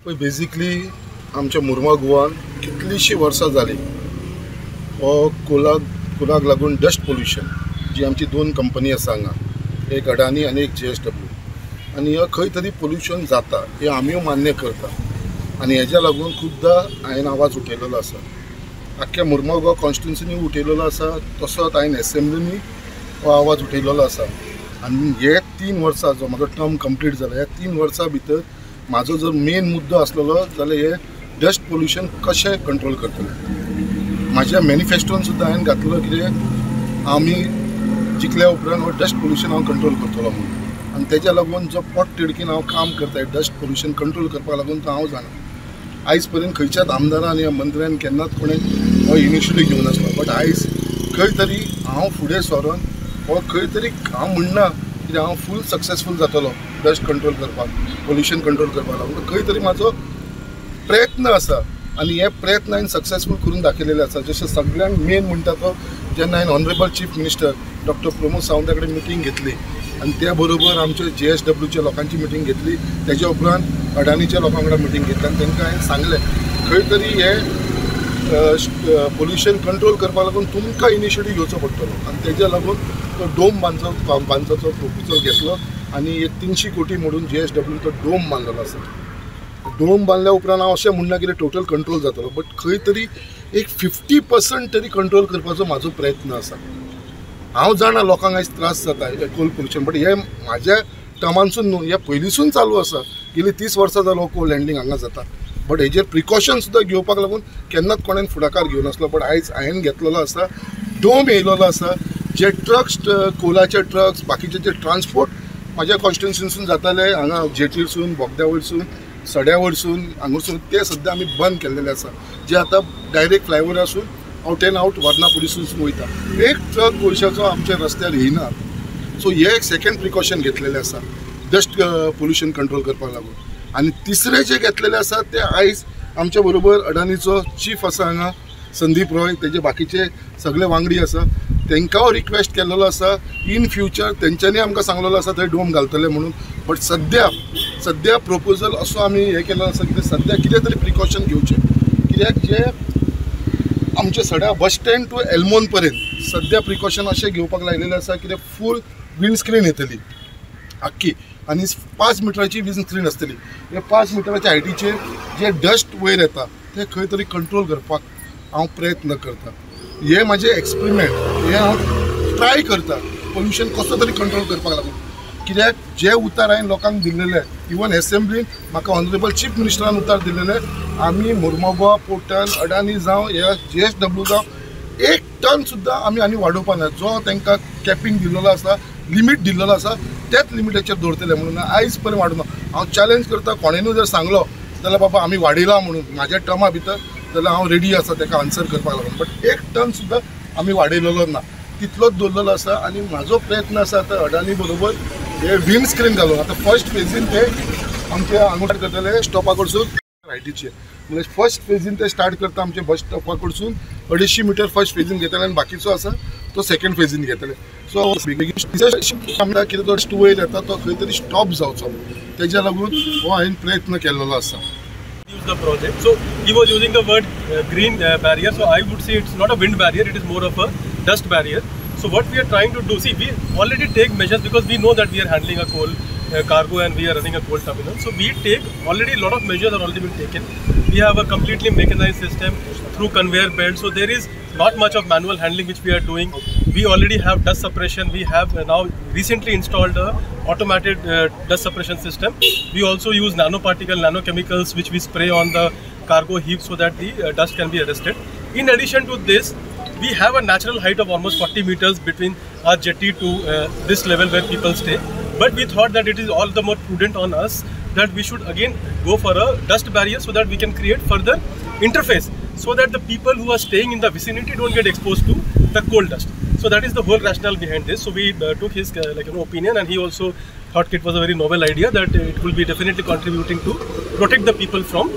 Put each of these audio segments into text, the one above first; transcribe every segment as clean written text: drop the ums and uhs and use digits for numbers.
पळय बेजिकली आमच्या मुर्मागोवान कितलींशीं वर्सां जालीं हो कोलाक लागून डस्ट पोल्युशन जी आमची दोन कंपनी आसा हांगा, एक अडानी आनी एक JSW, आनी हे खंय तरी पोल्युशन जाता हें आमीय मान्य करता आनी हेज्या लागून खुबदां हांवें आवाज उठयलेलो आसा. आख्ख्या मुर्मागोवा कॉन्स्टिट्युन्सीनी उठयलेलो आसा, तसोच हांवें एसेंब्लीनी हो आवाज उठयलेलो आसा. आनी हे 3 वर्सां जो म्हाजो टर्म कंप्लीट जाला, ह्या 3 वर्सां भितर म्हाजो जर मेन मुद्दो आसलेलो जाल्यार हे डस्ट पोल्युशन कशें कंट्रोल करतले. म्हाज्या मॅनिफेस्टोन सुद्दां हांवें घातलो कितें आमी जिखल्या उपरांत हो डस्ट पोल्युशन हांव कंट्रोल करतलो म्हणून. आनी तेज्या लागून जो पोट तिडकीन हांव काम करता डस्ट पोल्युशन कंट्रोल करपाक लागून तो हांव जाणा. आयज पर्यंत खंयच्याच आमदारान आनी मंत्र्यान केन्नाच कोणें हो इनिशिएटीव घेवन आसलो, बट आयज खंय तरी हांव फुडें सरोन हो खंय तरी हांव म्हणना कित्याक हांव फूल सक्सेसफूल जातलो डस्ट कंट्रोल करपाक, पोल्युशन कंट्रोल करपाक लागून. खंय तरी म्हाजो प्रयत्न आसा आनी हे प्रयत्न हांवें सक्सेसफूल करून दाखयलेले आसा. जशें सगळ्यांत मेन म्हणटा तो जेन्ना हांवें honourable chief minister doctor Pramod Savanta कडेन मिटींग घेतली आनी त्या बरोबर आमचे JSWच्या लोकांची मिटींग घेतली, तेज्या उपरांत अडानीच्या लोकां वांगडा मिटींग घेतली आनी तांकां हांवें सांगलें खंय तरी हे पोल्युशन कंट्रोल करपाक लागून तुमकां इनिशिएटीव घेवचो पडटलो. आनी तेज्या लागून तो डोम बांदचो प्रोपोजल घेतलो आनी एक 300 कोटी म्हणून JSW तो डोम बांदलेलो आसा. डोम बांदल्या उपरांत हांव अशें म्हणना कितें टोटल कंट्रोल जातलो, बट खंय तरी एक 50% तरी कंट्रोल करपाचो म्हाजो प्रयत्न आसा. हांव जाणा लोकांक आयज त्रास जाता कोल पोल्युशन, बट हे म्हाज्या टर्मानसून न्हू, हे पयलींसून चालू आसा. गेली 30 वर्सां जालो कोल हँडलिंग हांगा जाता, बट हेजेर प्रिकॉशन सुद्दां घेवपाक लागून केन्नाच कोणेन फुडाकार घेवन आसलो, बट आयज हांवें घेतलेलो आसा, डोम येयलेलो आसा. जे ट्रक्स कोलाचे ट्रक्स बाकीचे जे ट्रान्सपोर्ट म्हाज्या कॉन्स्टिट्युन्सीसून जाताले हांगा जेटीरसून, बोगद्या वयरसून, सड्या वयरसून, हांगासून, ते सद्या आमी बंद केल्लेले आसा. जे आतां डायरेक्ट फ्लायओवर आसून आवट एंड आवट वर्ना पुलिसून वयता, एक ट्रक कोळशाचो आमच्या रस्त्यार येयना. सो हे एक सेकेंड प्रिकॉशन घेतलेलें आसा डस्ट पोल्युशन कंट्रोल करपाक लागून. आनी तिसरें जें घेतलेलें आसा तें आयज आमच्या बरोबर अडानीचो चीफ आसा हांगा संदीप रॉय, तेजे बाकीचे सगळे वांगडी आसा, तांकां रिक्वेस्ट केल्लो आसा इन फ्युचर तेंच्यांनी आमकां सांगलेलो आसा थंय डोम घालतले म्हणून. बट सद्या प्रोपोजल असो आमी हें केल्लो आसा कितें सद्या कितें तरी प्रिकॉशन घेवचें, कित्याक जे आमचे सड्या बस स्टँड टू एल्मोन पर्यंत सद्या प्रिकॉशन अशें घेवपाक लायलेलें आसा कितें फूल विंडस्क्रीन येतली आख्खी आनी 5 मिटराची विंडस्क्रीन आसतली. हे 5 मिटराच्या हायटीचेर जे डस्ट वयर येता ते खंय तरी कंट्रोल करपाक हांव प्रयत्न करता. हे म्हाजे एक्सपेरिमेंट, हे हांव ट्राय करता पोल्युशन कसो तरी कंट्रोल करपाक लागून, कित्याक जे उतार हांवें लोकांक दिल्लेले, इवन एसेंब्लीन म्हाका ऑनरेबल चीफ मिनिस्टरान उतार दिल्लेले, आमी मुर्मागोवा पोर्टान अडानी जावं ह्या JSW जावं 1 टन सुद्दां आमी आनी वाडोवपा ना. जो तांकां कॅपिंग दिल्लेलो आसा, लिमीट दिल्लेलो आसा, त्याच लिमिटाचेर दवरतले म्हणून आयज पर्यंत वाडोवना. हांव चॅलेंज करता कोणेनूय जर सांगलो जाल्यार बाबा आमी वाडयला म्हणून म्हाज्या टर्मा भितर, जाल्यार हांव रेडी आसा ताका आन्सर करपाक लागून. बट 1 टन सुद्दां आमी वाडयलेलो ना, तितलोच दवरलेलो आसा. आनी म्हाजो प्रयत्न आसा आतां अडानी बरोबर हे विंडस्क्रीन घालून आतां फर्स्ट फेजीन ते आमचे हांगा करतले स्टॉपा कडसून हायटीचेर, म्हणजे फर्स्ट फेजीन ते स्टार्ट करता आमचे बस स्टॉपा कडसून 250 मिटर फर्स्ट फेजीन घेतले आनी बाकीचो आसा तो सेकेंड फेजीन घेतले. सो कितें तो वयर येता तो खंय तरी स्टॉप जावचो, तेज्या लागून हो हांवें प्रयत्न केल्लो आसा. Use the project. So he was using the word green barrier. So I would say it's not a wind barrier, it is more of a dust barrier. So what we are trying to do, see, we already take measures because we know that we are handling a coal cargo and we are running a coal terminal. So we take already a lot of measures are already been taken. We have a completely mechanized system through conveyor belt. So there is not much of manual handling which we are doing. We already have dust suppression. We have now recently installed a automated dust suppression system. We also use nanoparticle, nanochemicals which we spray on the cargo heap so that the dust can be arrested. In addition to this, we have a natural height of almost 40 meters between our jetty to this level where people stay. But we thought that it is all the more prudent on us that we should again go for a dust barrier so that we can create further interface so that the people who are staying in the vicinity don't get exposed to the coal dust. So that is the whole rationale behind this. So we took his opinion, and he also thought it was a very novel idea that it will be definitely contributing to protect the people from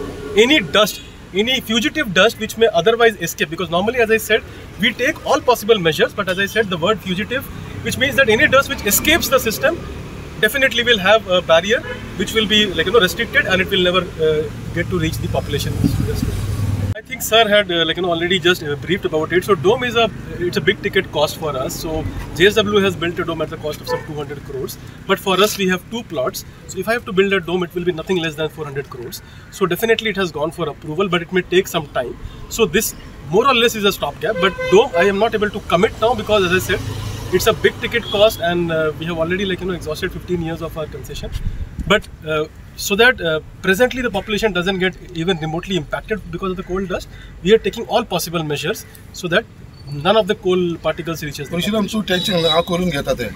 any dust, any fugitive dust which may otherwise escape. Because normally, as I said, we take all possible measures, but as I said, the word fugitive, which means that any dust which escapes the system definitely we'll have a barrier which will be like restricted, and it will never get to reach the population. I think sir had already just briefed about it. So dome is a big ticket cost for us. So JSW has built a dome at the cost of some 200 crores. But for us, we have 2 plots. So if I have to build a dome, it will be nothing less than 400 crores. So definitely it has gone for approval, but it may take some time. So this more or less is a stopgap. But dome, I am not able to commit now because, as I said, it's a big ticket cost, and we have already exhausted 15 years of our concession. But so that presently the population doesn't get even remotely impacted because of the coal dust, we are taking all possible measures so that none of the coal particles reaches the population. Tension हांव करून घेता तें.